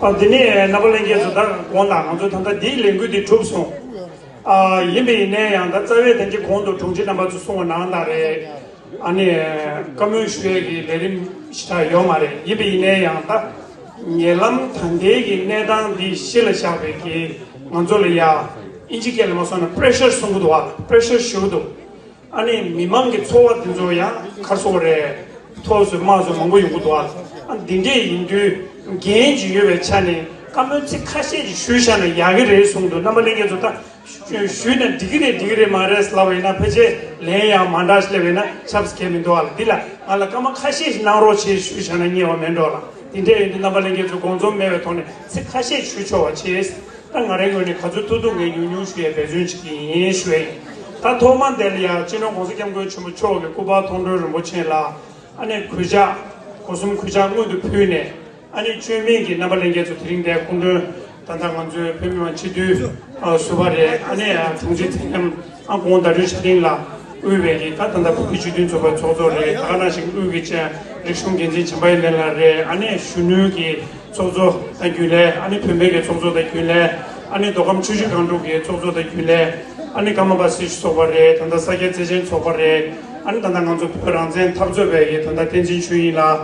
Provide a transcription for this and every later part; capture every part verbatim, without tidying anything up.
ཨ། འདི་ནས་རྣམ་པ་ལྷན་རྒྱས་ཚོ་ད་དགོངས་དག་ང་ཚོ་ད་ལྟ་འདིའི་ལས་འགུལ་འདི་གྲུབ་སོང་། ཨ། ཡིན་པ་ཡིན་ནའི་ཡང་ད་རྩ་བའི་ད་གིན་གོང་དུ་དྲུང་ཆེ་རྣམ་པ་ཚོ་གསུངས་པ་ནང་ལྟར་རེད། ཨ་ནི་བཀའ་མོལ་ཞུ་ཡས་ཀྱི་ལས་རིམ་ཞེ་དྲག་ཡོད་མ་རེད། ཡིན་པ་ཡིན་ནའི་ཡང་ད་ཉེ་ལམ་ད་ལྟའི་གི་གནས་སྟངས་འདི་གཞི་ལ་བཞག་པའི་གི་ང་ཚོ་ལ་ཡ་ཨིན་ཇི་སྐད་ལ་མ་སོང་ན་པེ་རེ་ཤར་གསུང་གི་འདུག་བ། པེ་རེ་ཤར་ཞུ་གི་འདུག་ཨ་ནི་མི་མང་གི་ཚོར་བ་འདི་ཚོ་ཡང་ག་རེ་ཟེར་དགོས་རེད། ཐོག་སུ་དམངས་སུ་མང་པོ་ཡོང་གི་འདུག་ཨ། ཨ། འདི་འདྲས་ཡིན་དུས་འགན་ཅིག་ཡོད་པའི་ཆ་ནས་བཀའ་མོལ་ཚིག་ཁ་ཤས་ཅིག་ཞུས་བཞག་ན་ཡག་གི་རེད་གསུངས་འདུག་རྣམ་པ་ལྷན་རྒྱས་ཚོ་ད་ཞུས་ན་འགྲིག་གི་རེད་འགྲིག་གི་རེད་མ་རེད་ལབ་པ་ཡིན་ན་ཕལ་ཆེར་ལན་ཡང་མ་འདྲ་ཞིག་སླེབས་པ་ཡིན་ན་ཆབས་སུ་འགལ་མི་འདུག་ཨ། འདི་ལ་ང་ལ་སྐར་མ་ཁ་ཤས་ཤིག་གནང་རོགས་བྱེད་ཞུས་བཞག་ན་ཉེས་པ་མེད་འགྲོ་ལ། འདི་འདྲས་ཡིན་དུས་རྣམ་པ་ལྷན་རྒྱས་ཚོ་དགོངས་ཚོམ་མེད་པའི་ཐོག་ནས་ཚིག་ཁ་ཤས་ཞུ་ཆོག་པ་བྱེད། ད་ང་རའི་ངོས་ནས་ག་ཚོད་ཐུབ་ཐུབ་ངས་ཉུང་ཉུང་ཞུ་ཡས་འབད་བརྩོན་བྱེད་ཀྱི་ཡིན་ཞུ་ཡས་ཡིན། ད་ཐོག་མ་དེ་ལ་ཡང་སྤྱི་ནོར་༸གོང་ས་༸སྐྱབས་མགོན་ཆེན་པོ་མཆོག་གི་སྐུ་པར་མཐོང་གྲོལ་རིན་པོ་ཆེ་ལ་ཨ་ནི་གུས་ཕྱག་སྒོ་གསུམ་གུས་ཕྱག་སྔོན་དུ་ཕུལ་ནས་ཨ་ནི་བཅོས་མིན་གྱི་རྣམ་པ་ལྷན་རྒྱས་ཚོ་དེ་རིང་འདིར་སྐུ་མགྲོན་ད་ལྟ་ང་ཚོའི་བོད་མི་མང་སྤྱི་འཐུས་ཨ་ཟུར་པ་རེད། ཨ་ནི་དྲུང་ཆེ་ཚེ་རིང་ཨ་དགོངས་དག་སྒྲོལ་ཆ་སྡིངས་ལགས་དབུས་པའི་གི་ད་ད་ལྟ་བོད་ཀྱི་སྤྱི་མཐུན་ཚོགས་པའི་ཚོགས་གཙོ་རེད། ད་ག་ནང་བཞིན་དབུས་ཀྱི་ཅན་རིག་གཞུང་འགན་འཛིན་བྱམས་པ་ཡེ་ལེ་ལགས་རེད། ཨ་ནི་གཞོན་ནུའི་གི་ཚོགས་གཙོ་དང་རྒྱུན་ལས། ཨ་ནི་བུད་མེད་ཀྱི་ཚོགས་གཙོ་དང་རྒྱུན་ལས། ཨ་ནི་མདོ་ཁམས་ཆུ་བཞི་སྒང་དྲུག་གི་ཚོགས་གཙོ་དང་རྒྱུན་ལས། ཨ་ནི་ཀརྨ་པ་སྲི་ཞུ་ཚོགས་པ་རེད། ད་ལྟ་ས་སྐྱ་བརྩེ་ཆེན་ཚོགས་པ་རེད། ཨ་ནི་ད་ལྟ་ང་ཚོ་བོད་རང་བཙན་འཐབ་རྩོད་པའི་གི་ད་ལྟ་བསྟན་འཛིན་ཆོས་དབྱིངས་ལགས་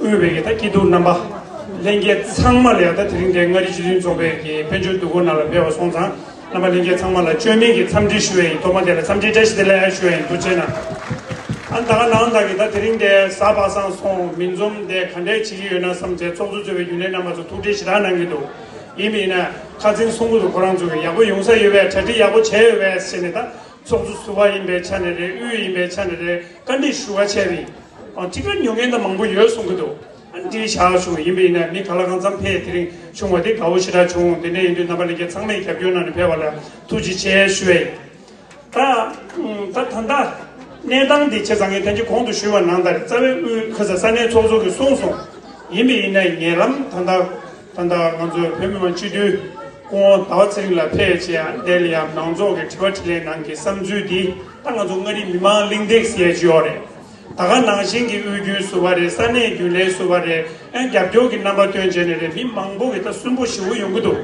དབུས་པའི་གི་ད་སྐྱིད་སྡུག་རྣམ་པ་ལྷན་རྒྱས་ཚང་མ་ལ་ཡང་ད་དེ་རིང་འདིར་མངའ་རིས་སྤྱི་མཐུན་ཚོགས་པའི་གི་དཔལ་འབྱོར་འདུ་འགོད་ནང་ལ་ཕེབས་པ་སོང་ཙང་། རྣམ་པ་ལྷན་རྒྱས་ཚང་མ་ལ་བཅོས་མིན་གྱི་འཚམས་འདྲི་ཞུ་བ་ཡིན། ཐོག་མ་དེ་ལ་འཚམས་འདྲི་བཀྲ་ཤིས་བདེ་ལེགས་ཞུ་བ་ཡིན། ཐུགས་རྗེ་གནང་། ཨ་ནི་ད་ག་ནང་བདག་གིས་ད་དེ་རིང་འདིར་གཟའ་པ་སངས་སོང་། མི་འཛོམས་ཏེ་ག་འདྲས་བྱེད་ཀྱི་ཡོད་ན་བསམ་བྱས་ཚོགས་གཙོ་གཙོས་པའི་རྒྱུན་ལས་རྣམ་པ་ཚོ་ཐུགས་ཁྲལ་ཞེ་དྲག་གནང་གི་འདུག་ཡིན་པ་ཡིན་ན་ཁ་འཛིན་གསུང་གི་འདུག་ཁོ་རང་ཚོ་གིས་ཡག་པོ་ཡོང་ས་ཡོད་པས། གྲ་སྒྲིག་ཡག་པོ་བྱས་ཡོད་པས་ཟེར་ནས་ད་ཚོགས་གཙོ་ཟུར་པ་ཡིན་པའི་ཆ་ནས་རེད། དབུས་ཡིན་པའི་ཆ་ནས་རེད། བཀའ་འདྲི་ཞུ་ག་བྱས་པ་ཡིན། ཨ། ཁྲིད་ཀ་ཉོ་མཁན་ད་མང་པོ་ཡོད་གསུང་གི་འདུག་ཨ། འདི་བཞག་བྱུང་། ཡིན་པ་ཡིན་ན་མི་ག་ལ་གང་འཚམ་ཕེབས་དེ་རིང་བྱུང་བ་དེ་དགའ་བོ་ཞེ་དྲག་བྱུང་། དེ་འདྲ་ཡིན་དུས་རྣམ་པ་ལྷན་རྒྱས་ཚང་མས་རྒྱབ་སྐྱོར་གནང་ནས་ཕེབས་པ་ལ་ཐུགས་རྗེ་ཆེ་ཞུ་བ་ཡིན། ད་ད་ད་ལྟ་གནས་སྟངས་འདི་བྱས་ཙང་ངས་ད་གིན་གོང་དུ་ཞུས་པ་ནང་ལྟར་རྩ་བའི་དབུས་ཁ་ས་ས་གནས་ཚོགས་གཙོ་གིས་གསུངས་སོང་། ཡིན་པ་ཡིན་ན་ཉེ་ལམ་ད་ལྟ་ད་ལྟ་ང་ཚོའི་བོད་མི་མང་སྤྱི་འཐུས་སྐུ་ངོ་ཟླ་བ་ཚེ་རིང་ལགས་ཕེབས་བྱས་ཡང་དེ་ལ་ཡང་མང་ཚོགས་ཀྱི་དྲི་བ་དྲིས་ལན་ནང་གི་བསམ་ཚུལ་འདི་ད་ང་ཚོ་མངའ་རིས་མི་མང་གླེང་སྟེགས་ཟེར་ཡས་ཅིག་ཡོད་རེད། ད་ག་ནང་བཞིན་གྱི་དབུས་རྒྱུན་ཟུར་པ་རེད། ས་གནས་རྒྱུན་ལས་ཟུར་པ་རེད། ཨ། རྒྱབ་སྐྱོར་གྱི་རྣམ་པ་སྟོན་བྱས་ནས་རེད། མི་མང་པོ་གིས་ད་སུན་པོ་ཞེ་པོ་ཡོང་གི་འདུག་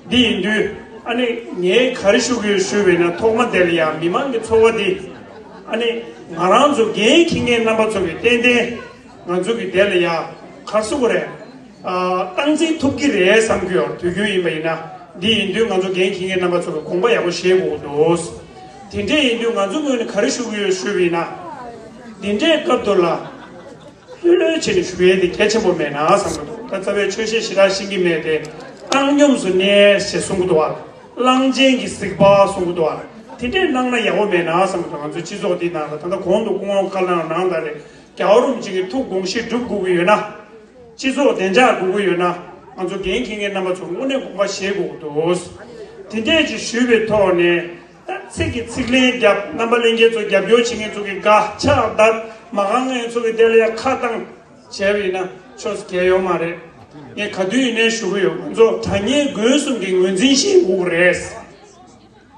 འདི་ཡིན་དུས་ཨ་ནི་ངས་ག་རེ་ཞུ་གི་ཡོད་ཞུས་པ་ཡིན་ན། ཐོག་མ་དེ་ལ་ཡང་མི་མང་གི་ཚོར་བ་འདི་ཨ་ནི་ང་རང་ཚོ་འགན་འཁྱེར་མཁན་རྣམ་པ་ཚོ་གིས་ཏན་ཏན་ང་ཚོ་གི་དེ་ལ་ཡང་ག་རེ་ཟེར་དགོས་རེད། ཨ། སྟངས་འཛིན་ཐུབ་ཀྱི་རེད་བསམ་གྱི་ཡོད། དུས་རྒྱུན་ཡིན་པ་ཡིན་ན། འདི་ཡིན་དུས་ང་ཚོ་འགན་འཁྱེར་མཁན་རྣམ་པ་ཚོ་གིས་དགོངས་པ་ཡག་པོ་བཞེས་དགོས་འདུག་དེ་འདྲས་ཡིན་དུས་ང་ཚོ་ངོས་ནས་ག་རེ་ཞུ་གི་ཡོད་ཞུས་པ་ཡིན་ན། འདི་འདྲའི་སྐབས་དེ་ལ་ལྷོད་ལྷོད་བྱས་ནས་ཞུ་ཡས་དེ་གལ་ཆེན་པོ་མེད་ན་བསམ་གྱི་འདུག་ད་རྩ་བའི་ཆོས་བཤད་ཞེ་དྲག་ཤེས་ཀྱི་མེད་དེ། བཏང་སྙོམས་སུ་གནས་ཞེས་གསུང་གི་འདུག་བ། གླང་ཆེན་གྱི་གཟིགས་པ་གསུང་གི་འདུག་བ། དེ་འདྲས་གནང་ན་ཡག་པོ་མེད་ན་བསམ་གྱི་འདུག་ང་ཚོའི་སྤྱི་ཚོགས་འདི་ནང་ལ་ད་ལྟ་གོང་དུ་སྐུ་ངོ་བཀའ་བློན་གནང་དང་རེད། རྒྱལ་བ་རིན་པོ་ཆེ་གི་ཐུགས་དགོངས་བཞེས་སྒྲུབ་དགོས་ཀྱི་ཡོད་ན། སྤྱི་ཚོགས་བདེ་འཇགས་དགོས་ཀྱི་ཡོད་ན། ང་ཚོ་འགན་འཁྱེར་མཁན་རྣམ་པ་ཚོ་དངོས་གནས་དགོངས་པ་བཞེས་དགོས་ཀྱི་འདུག་དེ་འདྲས་ཅིག་ཞུས་པའི་ཐོག་ནས་ད་ཚིག་གི་ཚིག་ལན་བརྒྱབ། རྣམ་པ་ལྷན་རྒྱས་ཚོ་རྒྱབ་སྐྱོར་བྱེད་མཁན་ཚོ་གིས་དགའ་ཕྱག་བརྡབ། མ་དགའ་མཁན་ཚོ་གིས་དེ་ལ་ཡང་ཁ་བཏང་བྱས་པ་ཡིན་ན་ཆོས་སུ་གལ་ཡོད་མ་རེད། ངས་ག་དུས་ཡིན་ནའི་ཞུ་གི་ཡོད། ང་ཚོ་དྲ་བརྙན་མགོན་གསུམ་གྱི་ངོས་འཛིན་ཞིག་དགོས་ཀྱི་རེད།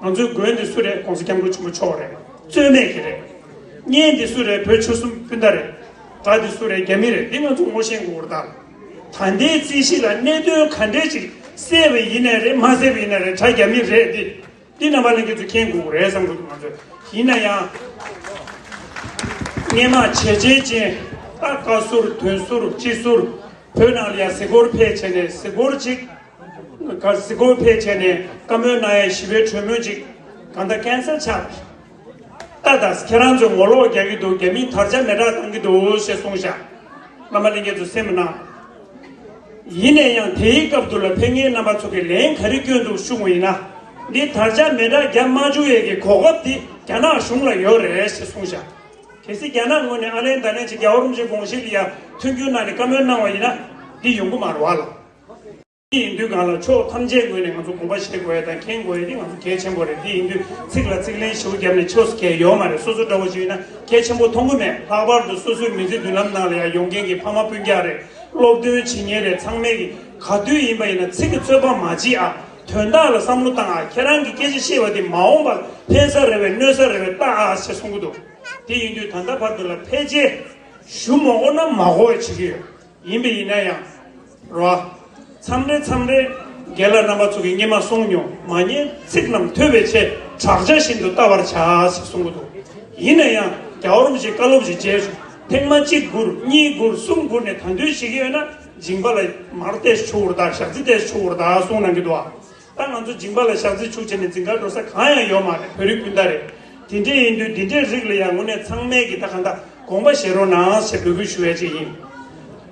ང་ཚོའི་མགོན་འདི་སུ་རེད། ༸གོང་ས་༸སྐྱབས་མགོན་ཆེན་པོ་མཆོག་རེད། རྩོད་མེད་ཀྱི་རེད། གཉེན་འདི་སུ་རེད། བོད་ཆོལ་གསུམ་སྤུན་ཟླ་རེད། དགྲ་འདི་སུ་རེད། རྒྱ་མི་རེད། འདི་ང་ཚོ་ངོ་ཤེས་དགོས་རེད་ད། ད་ལྟའི་རྩིས་གཞི་ལ་གནད་དོན་ག་འདྲས་ཅིག་སེལ་བ་ཡིན་ནའི་རེད། མ་སེལ་བ་ཡིན་ནའི་རེད། དགྲ་རྒྱ་མི་རེད། འདི་འདི་རྣམ་པ་ལྷན་རྒྱས་ཚོས་མཁྱེན་དགོས་རེད་བསམ་གྱི་འདུག་ང་ཚོས། ཡིན་ན་ཡང་སྔོན་མ་བྱས་རྗེས་ཅན། ད་བཀའ་ཟུར་དོན་ཟུར་སྤྱི་ཟུར། བོད་ནང་ལ་ཡང་གཟིགས་སྐོར་ཕེབས་བྱས་ནས་གཟིགས་སྐོར་ཅིག་ག་གཟིགས་སྐོར་ཕེབས་བྱས་ནས་བཀའ་མོལ་གནང་ཡའི་ཞི་བའི་གྲོས་མོལ་ཅིག་གང་ལྟར་ཀན་སེལ་ཆགས། ད་ད་ཁྱེད་རང་ཚོས་ངོ་ལོག་རྒྱག་གི་འདུག་རྒྱ་མིས་དར་ཆ་མེ་དྲག་བཏང་གི་འདུག་ཞེས་གསུངས་ཤག་རྣམ་པ་ལྷན་རྒྱས་ཚོས་གསན་པ་གནང་། ཡིན་ན་ཡང་དེའི་སྐབས་དུ་ལ་ཕེབས་མཁན་རྣམ་པ་ཚོ་གིས་ལན་ག་རེ་བསྐྱོན་འདུག་ཞུ་དགོས་ཡིན་ན། འདི་དར་ཆ་མེ་དྲག་རྒྱག་མ་བཅུག་ཡས་ཀྱི་གོ་སྐབས་འདི་རྒྱ་ནག་གཞུང་ལ་ཡོད་རེད་ཞེས་གསུངས་ཤག་གལ་སྲིད་རྒྱ་ནག་ངོས་ནས་ཨ་ལན་ད་ལན་ཅིག་རྒྱལ་བ་རིན་པོ་ཆེའི་དགོངས་གཞི་ལ་ཡ་མཐུན་འགྱུར་གནང་ནས་བཀའ་མོལ་གནང་བ་ཡིན་ན་འདི་ཡོང་གི་མ་རེད་བ་ལ། འདི་ཡིན་དུས་གང་ལ་ཕྱོགས་ཐམས་ཅད་ངོས་ནས་ང་ཚོ་དགོངས་པ་བཞེས་དགོས་ཡ་དང་མཁྱེན་དགོས་ཡ་འདི་ང་ཚོ་གལ་ཆེན་པོ་རེད། འདི་ཡིན་དུས་ཚིག་ལ་ཚིག་ལན་ཞེ་པོ་བརྒྱབ་ནས་ཆོས་སུ་གལ་ཡོད་མ་རེད། སོ་སོ་འདྲ་བོ་ཞིག་ཡིན་ན་གལ་ཆེན་པོ་མཐོང་གི་མེད། ལྷག་པར་དུ་སོ་སོའི་མི་ཚེ་མདུན་ལམ་ནང་ལ་ཡང་ཡོང་མཁན་གྱི་ཕ་མ་སྤུན་ཀྱག་རེད། སློབ་སྟོན་བྱེད་མཁན་རེད། ཚང་མས་ཀྱི་ག་དུས་ཡིན་པ་ཡིན་ན་ཚིག་གི་རྩོད་པ་མ་བྱེད་ཨ། དོན་དག་ལ་བསམ་བློ་བཏང་ཨ། ཁྱེད་རང་གི་སྐད་ཆ་བཤད་པ་དེ་མ་འོངས་པ་ཕན་ས་རེད་པས་གནོད་ས་རེད་པས་ལྟ་ཨ་ཞེས་གསུང་གི་འདུག་དེ་ཡིན་དུས་ད་ལྟ་བར་དུ་ལ་ཕལ་ཆེར་ཞུ་མ་དགོས་ན་མ་དགོས་བྱེད་ཀྱི་ཡོད། ཡིན་པ་ཡིན་ན་ཡང་རོ། མཚམས་རེ་མཚམས་རེ་རྒན་ལགས་རྣམ་པ་ཚོ་གིས་སྔོན་མ་གསུངས་མྱོང་། མ་ཉན་ཚིག་རྣམས་ཐོས་པའི་ཚེ། བྲག་ཆ་བཞིན་དུ་ལྟ་བར་བྱ་ཞེས་གསུང་གི་འདུག། ཡིན་ན་ཡང་རྒྱལ་བ་རིན་པོ་ཆེས་བཀའ་སློབ་ཅིག་བྱས་བྱུང་། ཐེངས་མ་གཅིག་བསྒུར། གཉིས་བསྒུར། གསུམ་བསྒུར་ནས་ད་དུང་བྱེད་ཀྱི་ཡོད་ན་མཇིང་པ་ལ་མར་ཏོག་ཙམ་བྱུག་དགོས་རེད་ད། ཞག་རྩི་ཏོག་ཙམ་བྱུག་དགོས་རེད་ད་གསུང་གནང་གི་འདུག་ཨ། ད་ང་ཚོ་མཇིང་པ་ལ་ཞག་རྩི་བྱུག་བྱས་ནས་འཛིན་གྲྭ་འགྲོ་ས་གང་ཡང་ཡོད་མ་རེད། བོད་རིགས་སྤུན་ཟླ་རེད། དེ་འདྲས་ཡིན་དུས་འདི་འདྲའི་རིགས་ལ་ཡང་དངོས་གནས་ཚང་མས་ཀྱི་ད་གང་ལྟར་དགོངས་པ་བཞེས་རོགས་གནང་ཞེས་འབོད་སྐུལ་ཞུ་ཡས་ཅིག་ཡིན།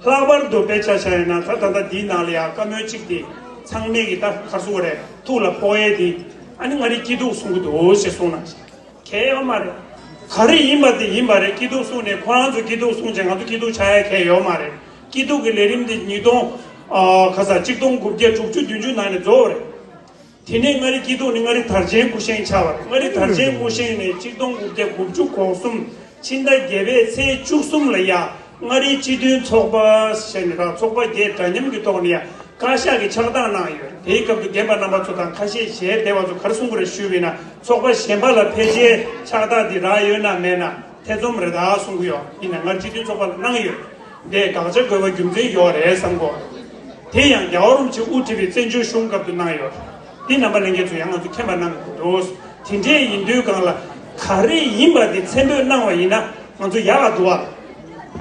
ལྷག་པར་དུ་དཔེ་ཆ་བཞག་ཡིན་ན་ད་ད་ལྟ་འདིའི་ནང་ལ་ཡང་བཀའ་མོལ་གཅིག་དེ་ཚང་མས་ཀྱི་ད་ག་རེ་ཟེར་དགོས་རེད། ཐུགས་ལ་ཕོག་ཡས་དེ། ཨ་ནི་མངའ་རིས་སྐྱིད་སྡུག་གསུང་གི་འདུག་ཞེས་གསུངས་གནང་ཞིང་། གལ་ཡོད་མ་རེད། ག་རེ་ཡིན་པ་དེ་ཡིན་པ་རེད། སྐྱིད་སྡུག་གསུངས་ནས་ཁོ་རང་ཚོ་སྐྱིད་སྡུག་གསུངས་བྱས་ང་ཚོ་སྐྱིད་སྡུག་ཆགས་ཡ་གལ་ཡོད་མ་རེད། སྐྱིད་སྡུག་གི་ལས་རིམ་དེ་ཉིས་སྟོང་། ཨ། ག་ས་ཆིག་སྟོང་དགུ་བརྒྱ་དྲུག་ཅུ་བདུན་ཅུ་ནང་ནས་རྫོགས་རེད། དེ་ནས་མངའ་རིས་སྐྱིད་སྡུག་ནི་མངའ་རིས་དར་ཆེན་སྐུ་བཞེངས་ཆགས་པ་རེད། མངའ་རིས་དར་ཆེན་སྐུ་བཞེངས་ནས་ཆིག་སྟོང་དགུ་བརྒྱ་དགུ་བཅུ་གོ་གསུམ་ཕྱི་ཟླ་བརྒྱད་པའི་ཚེས་བཅུ་གསུམ་ལ་ཡ། མངའ་རིས་སྤྱི་མཐུན་ཚོགས་པ་ཞེས་ནས་རང་ཚོགས་པ་བརྒྱད་འདྲ་མཉམ་གྱི་ཐོག་ནས་ཡང་བཀའ་ཤག་གིས་ཕྱག་རྟགས་གནང་ཡོད། དེའི་སྐབས་སུ་རྒན་པ་རྣམ་པ་ཚོ་དང་ཁ་ཤས་ཞལ་བདེ་བ་ཚོ་ག་རེ་གསུང་གི་རེད་ཞུས་པ་ཡིན་ན། ཚོགས་པ་གཞན་པ་ལ་ཕལ་ཆེར་ཕྱག་རྟགས་འདི་རག་ཡོད་ན་མེད་ན་ཐེ་ཚོམ་རེད་ད་གསུང་གི་ཡོད། ཡིན་ན་མངའ་རིས་སྤྱི་མཐུན་ཚོགས་པ་ལ་གནང་ཡོད། དེ་དགག་བྱ་དགོས་པ་རྒྱུ་མཚན་ཡོད་རེད་བསམ་གོ། དེ་ཡང་རྒྱལ་བ་རིན་པོ་ཆེ་དབུ་ཁྲིད་པའི་བཙན་བྱོལ་གཞུང་སྐབས་སུ་གནང་ཡོད། འདི་རྣམ་པ་ལྷན་རྒྱས་ཚོ་ཡང་ང་ཚོ་མཁྱེན་པ་གནང་དགོས་འདུག། དེ་འདྲས་ཡིན་དུས་སྒང་ལ་ག་རེ་ཡིན་པ་དེ་མཚན་འབོད་གནང་བ་ཡིན་ན་ང་ཚོ་ཡག་ག་འདུག་བ།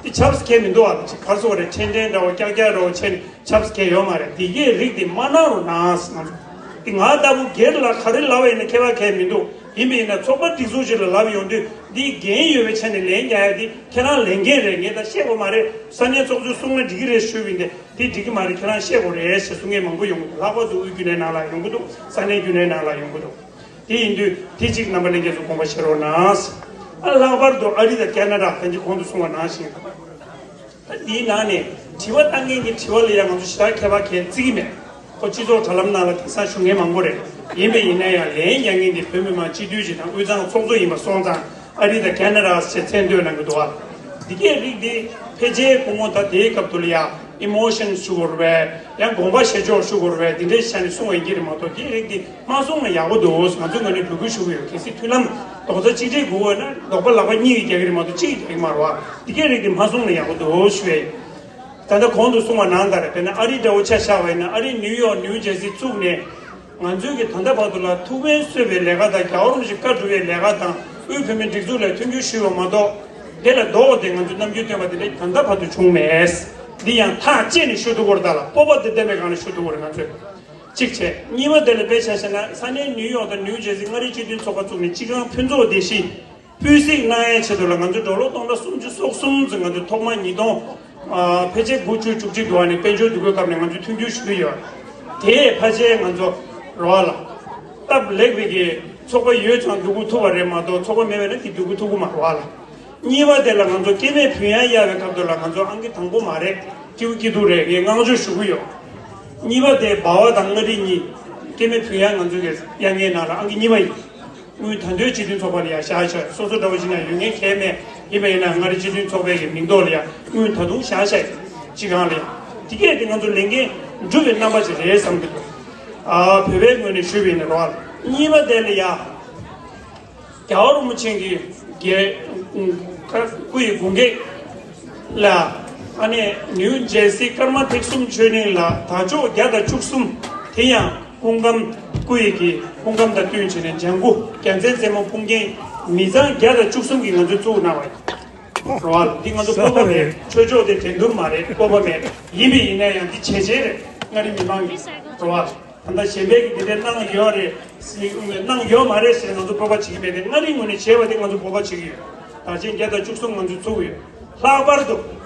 དེ་ཆབས་སུ་ཁེལ་མི་འདུག་བ། ཅིག་ག་རེ་ཟེར་དགོས་རེད། འཕྲལ་འཕྲལ་འདྲ་བོ་ཀྱག་ཀྱག་འདྲ་བོ་བྱས་ནས་ཆབས་སུ་ཁེལ་ཡོད་མ་རེད། འདི་གའི་རིགས་དེ་མ་གནང་རོགས་གནང་ཟེར། ང་ཚོ་འདི་ང་ལྟ་བུ་སྒེར་ལ་ག་རེ་ལབ་པ་ཡིན་ན་ཁྱད་པར་གང་ཡང་མི་འདུག། ཡིན་པ་ཡིན་ན་ཚོགས་པ་སྒྲིག་འཛུགས་ཅིག་ལ་ལབ་ཡོང་དུས་འདི་འགན་ཡོད་པའི་ཆ་ནས་ལན་རྒྱག་ཡ་དེ་ཁྱེད་རང་ལས་འགན་རེད། ངས་ད་བཤད་དགོས་མ་རེད། ས་གནས་ཚོགས་གཙོས་གསུངས་ན་འགྲིག་གི་རེད་ཞུས་པ་ཡིན་ཏེ། དེ་འགྲིག་གི་མ་རེད། ཁྱེད་རང་བཤད་དགོས་རེད་ཞེས་གསུང་མཁན་མང་པོ་ཡོང་གི་འདུག། ལྷག་པར་དུ་དབུས་རྒྱུན་ལས་ནང་ལ་ཡོང་གི་འདུག། ས་གནས་རྒྱུན་ལས་ནང་ལ་ཡོང་གི་འདུག། དེ་ཡིན་དུས་དེ་གཅིག་རྣམ་པ་ལྷན་རྒྱས་ཚོ་དགོངས་པ་བཞེས་རོགས་གནང་། ཨ། ལྷག་པར་དུ་ཨ་རི་དང་ཁེ་ན་ཌ། ད་གིན་གོང་དུ་གསུངས་པ་ནང་བཞིན། ད་འདིའི་ནང་ནས་དྲི་བ་བཏང་མཁན་གྱི་དྲི་བ་ལ་ཡང་ང་ཚོ་ཞེ་དྲག་ཁྱད་པར་གང་བརྩི་གི་མེད། ཁོ་སྤྱི་ཚོགས་དྲ་ལམ་ནང་ལ་དེང་སང་ཞུ་མཁན་མང་པོ་རེད། ཡིན་པ་ཡིན་ན་ཡང་ལན་རྒྱག་མཁན་དེ་བོད་མི་མང་སྤྱི་འཐུས་ཅིག་དང་དབུས་གཙང་ཚོགས་གཙོ་ཡིན་པ་སོང་ཙང་ཨ་རི་དང་ཁེ་ན་ཌ་ཞེས་མཚན་བཏོན་གནང་གི་འདུག་བ། འདི་གའི་རིགས་དེ་ཕལ་ཆེར་སྐུ་ངོ་ད་དེའི་སྐབས་དུ་ལ་ཡང་ཨི་མོ་ཤན་ཞུ་དགོས་རེད་པས། ཡང་དགོངས་པ་བཞེས་ཕྱོགས་ཞུ་དགོས་རེད་པས། འདི་འདྲའི་ཆ་ནས་གསུང་བ་ཡིན་གྱི་རེད་མ་གཏོགས། དེའི་རིགས་དེ་མ་གསུངས་ན་ཡག་པོ་འདུག། ང་ཚོའི་ངོས་ནས་འབོད་སྐུལ་ཞུ་གི་ཡོད། གལ་སྲིད་མཐུན་ལམ་རྡོག་རྩ་གཅིག་སྒྲིལ་དགོས་ཡོད་ན་རྡོག་པ་ལག་པ་གཉིས་ཀྱིས་རྒྱག་གི་རེད་མ་གཏོགས་གཅིག་གིས་རྒྱག་གི་མ་རེད་བ། འདི་གའི་རིགས་དེ་མ་གསུངས་ན་ཡག་པོ་འདུག་ཞུ་ཡ་ཡིན། ད་ལྟ་གོང་དུ་གསུངས་པ་ནང་ལྟར་དཔེར་ན་ཨ་རི་འདྲ་བོ་ཆ་བཞག་པ་ཡིན་ན། ཨ་རི་ནིའུ་ཡོག་ནིའུ་ཇེར་སི་བཙུགས་ནས་ང་ཚོའི་གི་ད་ལྟ་བར་དུ་ལ་ཐུགས་ཕན་གསོས་པའི་ལས་ཀ་དང་། རྒྱལ་བ་རིན་པོ་ཆེ་བཀའ་སྒྲུབ་པའི་ལས་ཀ་དང་། དབུས་བོད་མིའི་སྒྲིག་འཛུགས་ལ་མཐུན་འགྱུར་ཞུས་པ་མ་གཏོགས། དེ་ལས་ལྡོག་སྟེ་ང་ཚོས་རྣམ་འགྱུར་སྟོན་པ་དེ་འདྲ་ད་ལྟ་བར་དུ་བྱུང་མེད། འདི་ཡང་ཐག་བཅད་ནས་ཞུ་ཐུབ་ཀྱི་རེད། ད་ལ་སྤོབས་པ་དེ་ལྡན་པའི་སྒང་ནས་ཞུ་ཐུབ་ཀྱི་རེད་ང་ཚོས། གཅིག་བྱས། གཉིས་པ་དེ་ལ་དཔེ་ཆ་བཞག་ན་ས་གནས་ནིའུ་ཡོག་དང་ནིའུ་ཇེར་སི་མངའ་རིས་སྤྱི་མཐུན་ཚོགས་པ་བཙུགས་ནས་སྤྱི་ཁང་ཕུན་ཚོགས་སྡེ་བཞི་སྤུས་གཟིགས་གནང་ཡའི་ཆེད་དུ་ལ་ང་ཚོ་ཌོ་ལར་སྟོང་ཕྲག་སུམ་ཅུ་སོ་གསུམ་ཙམ་ང་ཚོ་ཐོག་མ་ཉིས་སྟོང་། ཨ། ཕལ་ཆེར་དགུ་བཅུ་བཅུ་གཅིག་དུས་ནས་དཔལ་འབྱོར་འདུ་འགོད་སྐབས་ནས་ང་ཚོས་མཐུན་འགྱུར་ཞུ་གི་ཡོད། དེས་ཕལ་ཆེར་ང་ཚོ་རོགས་ལ་སྟབས་ལེགས་པའི་གི་ཚོགས་པ་ཡོད་ཙང་བསྡུ་འགོད་ཐུབ་པ་རེད་མ་གཏོགས། ཚོགས་པ་མེད་པ་ན་དེ་བསྡུ་འགོད་ཐུབ་ཀྱི་མ་རེད་བ་ལ། གཉིས་པ་དེ་ལ་ང་ཚོ་སྐྱེ་དམན་ཕུལ་ཡ་གཡར་བའི་སྐབས་དུ་ལ་ང་ཚོ་ཨང་ཀི་དང་པོ་མ་རེད། སྐྱིད་པོ་སྐྱིད་སྡུག་རེད། ངས་བསྔགས་བརྗོད་ཞུ་གི་ཡོད། གཉིས་པ་དེ་འབའ་བ་དང་མངའ་རིས་གཉིས་སྐྱེ་དམན་ཕུལ་ཡ་ང་ཚོ་གི་གཡར་མཁན་ནང་ལ་ཨང་ཀི་གཉིས་པ་ཡིན། དངུལ་ད་དུང་སྤྱི་མཐུན་ཚོགས་པ་ལ་ཡ་བཞག་བཞག། སོ་སོ་འདྲ་བོ་ཞིག་ན་ཡོད་མཁན་གལ་མེད། ཡིན་པ་ཡིན་ན་མངའ་རིས་སྤྱི་མཐུན་ཚོགས་པའི་གི་མིང་ཐོག་ལ་ཡ་དངུལ་ད་དུང་བཞག་བཞག་ཡིན། སྤྱི་ཁང་ལ་ཡ། དེ་གས་དེ་ང་ཚོ་ལས་འགན་སྒྲུབ་པའི་རྣམ་པ་ཅིག་རེད་བསམ་གི་འདུག། ཨ། བོད་པའི་ངོས་ནས་ཞུས་པ་ཡིན་ན་རོགས། གཉིས་པ་དེ་ལ་ཡ། རྒྱལ་བ་རིན་པོ་ཆེ་གི་རྒྱལ་སྐུ་ཡི་དགུང་སྐེག་ལ། ཨ་ནི་ནིའུ་ཇེར་སི་ཀརྨ་ཐེག་གསུམ་ཆོས་གླིང་ལ་དར་ལྕོག་བརྒྱ་དང་བཅུ་གསུམ་དེ་ཡང་སྐུ་ཁམས་སྐུ་ཡི་གི་སྐུ་ཁམས་དང་བསྟུན་བྱས་ནས་ལྗང་གུ་རྒྱལ་མཚན་རྩེ་མོ་སྤུངས་རྒྱན་མི་ཚང་བརྒྱ་དང་བཅུ་གསུམ་གྱིས་ང་ཚོས་བཙུགས་གནང་བ་ཡིན། རོགས། འདི་ང་ཚོ་སྤོབས་པ་མེད། ཆོས་ཕྱོགས་དེ་འགྲན་བསྡུར་མ་རེད། སྤོབས་པ་མེད། ཡིན་པས་ཡིན་ན་ཡང་འདི་བྱས་རྗེས་རེད། མངའ་རིས་མི་མང་གིས། རོགས། ད་ལྟ་གཞན་པས་ཀྱི་འདི་འདྲ་གནང་ཡོད་རེད། གནང་ཡོད་མ་རེད་ཟེར་ང་ཚོ་སྤོབས་པ་བྱེད་ཀྱི་མེད་དེ། མངའ་རིས་ངོས་ནས་བྱས་པ་དེ་ང་ཚོ་སྤོབས་པ་བྱེད་ཀྱི་ཡོད། དར་ཆེན་བརྒྱ་དང་བཅུ་གསུམ་ང་ཚོས་བཙུགས་ཡོད། ལྷག་པར་དུ་